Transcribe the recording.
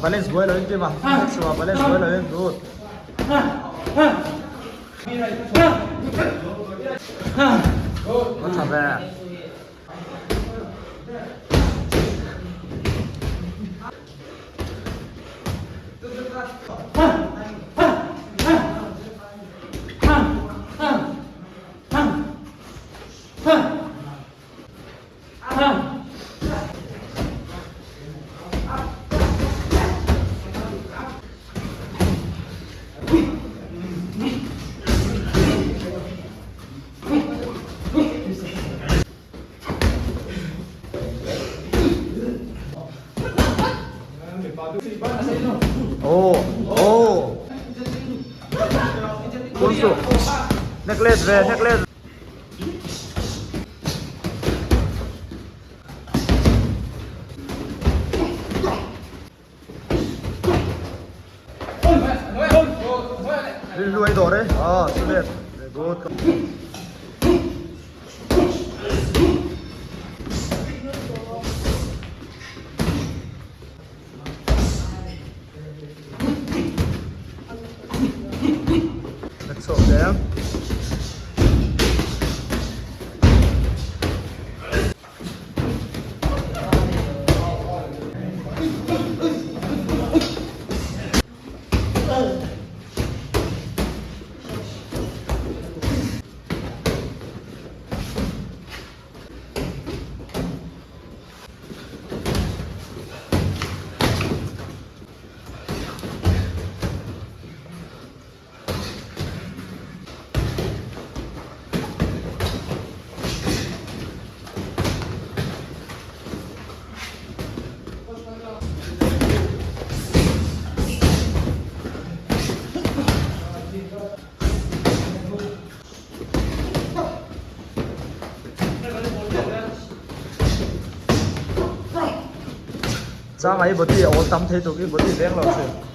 Balance buai lo in tim a chhuah balance buai lo in good. A tha ve. Oh, oh. Kunsu. Necklace ve, necklace. Rilru ei dawr e. Ah, Sulet. Very good. Let's go there. Chang ai body a awl tam thei tuk i body veng lo thin.